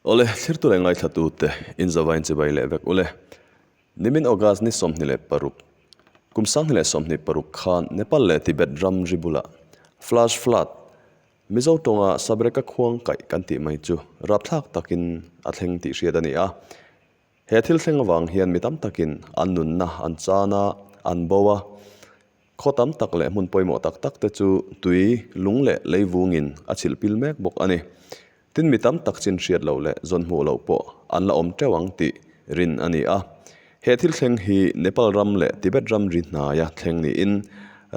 Awle, thlirtu leh ngaithlatute inzavain chibai leh vek ule. Nimin August ni 26, kum 2026 khan Nepal leh Tibet ram ri bulah flash flood, Mizo tawnga Sabreka khuang kaih kan tih mai chu rapthlak takin a thleng tih hriat a ni a. He thil thleng avang hian mi tam takin an nunna an chan a, an bo a. Khaw tam tak leh hmun pawimawh tak tak te chu tui, lung leh leivungin a chhilh pil mek bawk a ni. Tin mi tam tak chin hriat loh leh zawn hmuh loh pawh an la awm teuh ang tih rin a ni a. He thil thleng hi Nepal ram leh Tibet ram ri hnaia thleng niin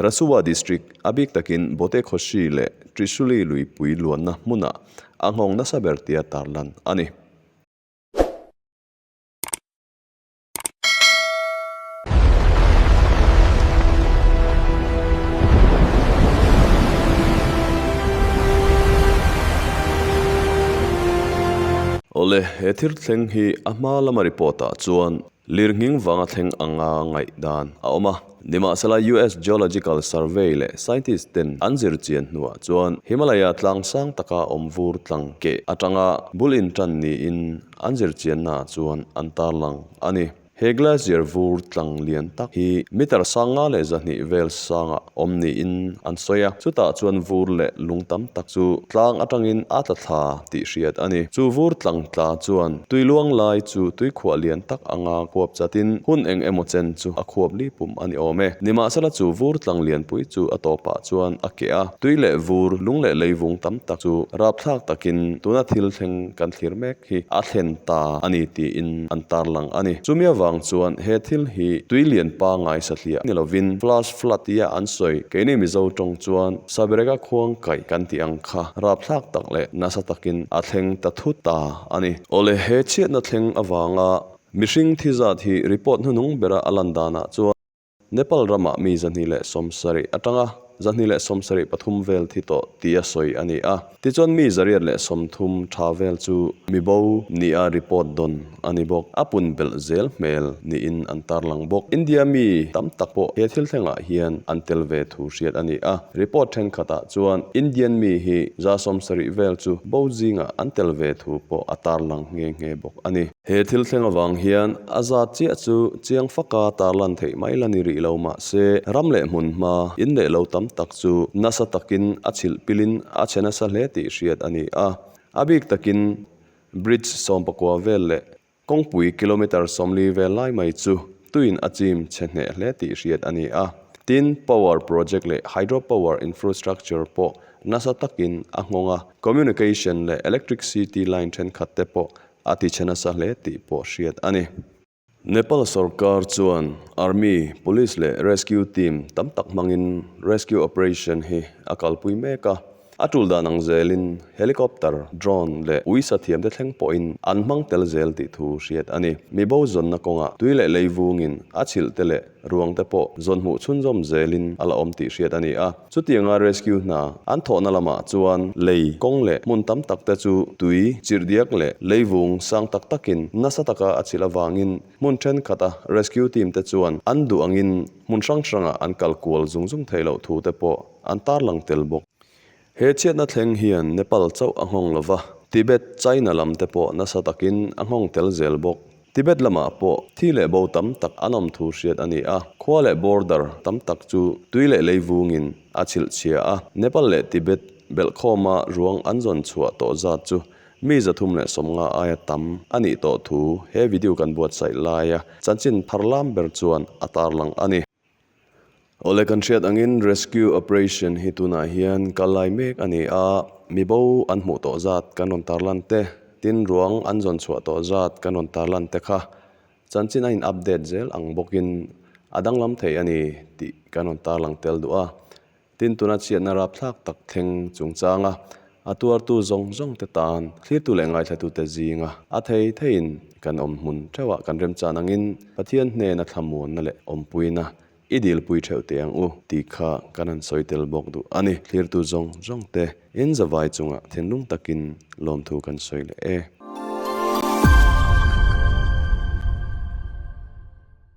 Rasuwa district, a bik takin Bote Khoshi leh Trishuli luipui luanna hmunah a nghawng nasa ber tia tarlan a ni. Awle, he thil thleng hi a hma lama report ah chuan lirnghing vanga thleng anga ngaihdan a awm a. Nimahsela US Geological Survey leh scientist ten an zir chian hnuah chuan Himalaya tlang sang taka awm vur tlang keh atanga bul intan niin an zir chiannaah chuan an tarlang a ni. He glacier vur tlang lian tak hi meter 5100 vel sangah awm niin an sawi a, chutah chuan vur leh lung tam tak chu tlang atangin a tla thla tih hriat a ni. Chu vur tlang tla chuan tui luang lai chu tui khuah lian tak anga khuap chatin hun eng emaw chen chu a khuap li pum a ni awm e. Nimahsela chu vur tlang lianpui chu a tawpah chuan a keh a, tui leh vur lung leh leivung tam tak chu rapthlak takin tuna thil thleng kan thlir mek hi a thlen ta a ni tiin an tarlang a ni. Chumi avang chuan he thil hi tui lian pangai sathliah ni lovin flash flood tia an sawi. Keini Mizo tawng chuan Sabereka khuang kaih kan tih ang kha rapthlak tak leh nasa takin a thleng ta thut ta a ni. Awle he chhiatna thleng avanga mihring thi zat hi report hnuhnung bera a lan danah chuan, Nepal ramah mi 270 atanga 273 vel thi tawh tia sawi a ni a. Tichuan mi 130 tha vel chu mi bo nia report dawn a ni bawk. A pun belh zel hmel niin an tarlang bawk. India mi tam tak pawh he thil thlengah hian an tel ve thu hriat a ni a. Report thenkhatah chuan Indian mi hi 70 vel chu bo zingah an tel ve thu pawh a tarlang nghe nghe bawk a ni. He thil thleng avang hian a zat chiah chu chiang faka tarlan theih mai la ni rih lo mah se, ram leh hmun hma in leh lo tam tak chu nasa takin a chhilh pilin a chhe nasa hle tih hriat a ni a. A bik takin bridge 19 vel leh kawngpui kilometre 40 vel lai mai chu tuin a chim chhe hneh hle tih hriat a ni a. Tin, power project leh hydro power infrastructure pawh nasa takin a nghawng a, communication leh electricity line thenkhat te pawh A ti chhe nasa hle tih pawh hriat a ni. Nepal sorkar chuan Army, Police leh Rescue team tam tak hmangin rescue operation hi a kalpui mek a. A tul dan ang zelin helicopter, drone leh uisa thiamte thleng pawhin an hmang tel zel tih thu hriat a ni. Mi bo zawnna kawngah tui leh leivungin a chhilh te leh ruang te pawh zawn hmuh chhunzawm zelin a la awm tih hriat a ni a. Chutianga rescue hna an thawhna lamah chuan lei, kawng leh hmun tam tak te chu tui, chirhdiak leh leivung sang tak takin nasa taka a chhilh avangin hmun thenkhat a rescue team te chuan an duh angin hmun hrang hrangah an kal kual zung zung theih loh thu te pawh an tarlang tel bawk. He chhiatna thleng hian Nepal chauh a nghawng lova, Tibet, China lam te pawh nasa takin a nghawng tel zel bawk. Tibet lamah pawh thi leh bo tam tak an awm thu hriat a ni a, khua leh border tam tak chu tui leh leivungin a chhilh chhia a, Nepal leh Tibet belhkhawma ruang an zawn chhuah tawh zat chu mi 350 aia tam a nih tawh thu he video kan buatsaih laia chanchin thar lam ber chuan a tarlang a ni. Awle kan hriat angin rescue operation hi tunah hian kal lai mek a ni a, mi bo an hmuh tawh zat kan rawn tarlan te, tin ruang an zawn chhuah tawh zat kan rawn tarlan te kha chanchin a in update zel ang bawkin a danglam thei a ni tih kan rawn tarlang tel duh a. Tin tuna chhiatna rapthlak tak thleng chungchanga a tuartu zawng zawng te tan thlirtu leh ngaithlatute zinga a thei theiin kan awm hmun theuhah kan remchan angin Pathian hnena thlamuanna leh awmpuina i dilpui theuh teh ang u tih kha kan han sawi tel bawk duh a ni. Thlirtu zawng zawng te in zavai chungah thinlung takin lawmthu kan sawi leh e.